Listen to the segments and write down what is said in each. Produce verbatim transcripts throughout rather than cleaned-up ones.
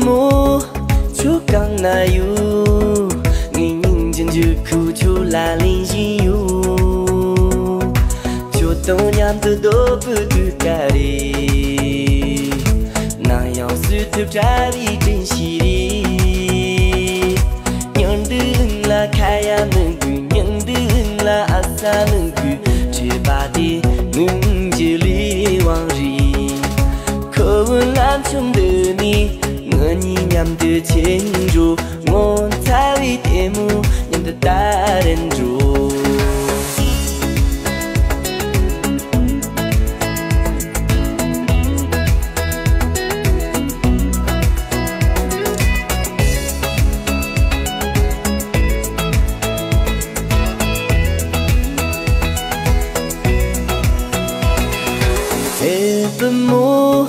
མོ། ཁྱོད་གང་ན་ཡོད། ངའི་སྙིང་རྗེ་འཇུག་ཁུག་ཁྱོད་ལ་ལེན་བཞིན་ཡོད། ཁྱོད་དང་མཉམ་དུ་སྡོད་པའི་དུས་སྐབས་རེད། ནམ་ཡང་བཟོད་ཐུབ་བྲལ་བའི་དྲན་ཤེས་རེད། ཉི་ཟླའི་དབྱིངས་ལ་ཁ་ཡ་མི་དགོས། ཉི་ཟླའི་དབྱིངས་ལ་ཨ་ས་མི་དགོས། བྲིས་པ་དེ་སྙིང་རྗེ་ལས་དབང་རེད། ཁོ་བོའི་ལམ་ཆུང་འདི་ནས་ང་གཉིས་མཉམ་དུ་ཕྱིན་འགྲོ། ངོ་མཚར་བའི་ལྟད་མོ་མཉམ་དུ་བལྟ་རན་འགྲོ། ཨེ་བུ་མོ།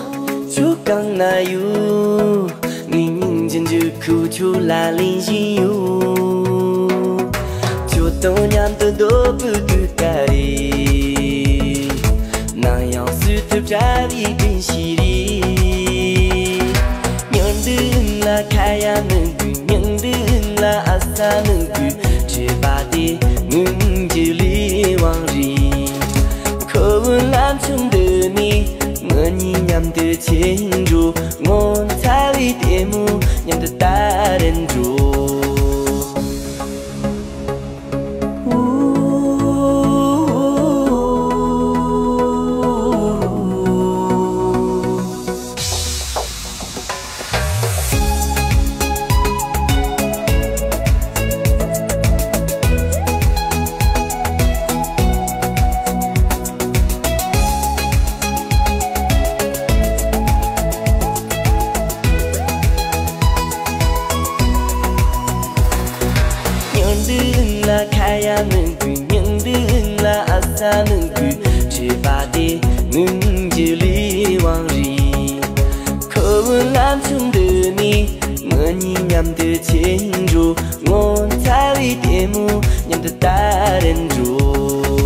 ཁྱོད་གང་ན་ཡོད། ངའི་སྙིང་རྗེ་འཇུག་ཁུག་ཁྱོད་ལ་ལེན་བཞིན་ཡོད། ཁྱོད་དང་མཉམ་དུ་སྡོད་པའི་དུས་སྐབས་རེད། ནམ་ཡང་བཟོད་ཐུབ་བྲལ་བའི་དྲན་ཤེས་རེད། ཉི་ཟླའི་དབྱིངས་ལ་ཁ་ཡ་མི་དགོས། ཉི་ཟླའི་དབྱིངས་ལ་ཨ་ས་མི་དགོས། བྲིས་པ་དེ་སྙིང་རྗེ་ལས་དབང་རེད། ཁོ་བོའི་ལམ་ཆུང་འདི་ནས་ང་གཉིས་མཉམ་དུ་ཕྱིན་འགྲོ། ངོ་མཚར་བའི་ལྟད་མོ་མཉམ་དུ་བལྟ་རན་འགྲོ། ཉི་ཟླའི་དབྱིངས་ལ་ཁ་ཡ་མི་དགོས། ཉི་ཟླའི་དབྱིངས་ལ་ཨ་ས་མི་དགོས། བྲིས་པ་དེ་སྙིང་རྗེ་ལས་དབང་རེད། ཁོ་བོའི་ལམ་ཆུང་འདི་ནས་ང་གཉིས་མཉམ་དུ་ཕྱིན་འགྲོ། ངོ་མཚར་བའི་ལྟད་མོ་མཉམ་དུ་བལྟ་རན་འགྲོ།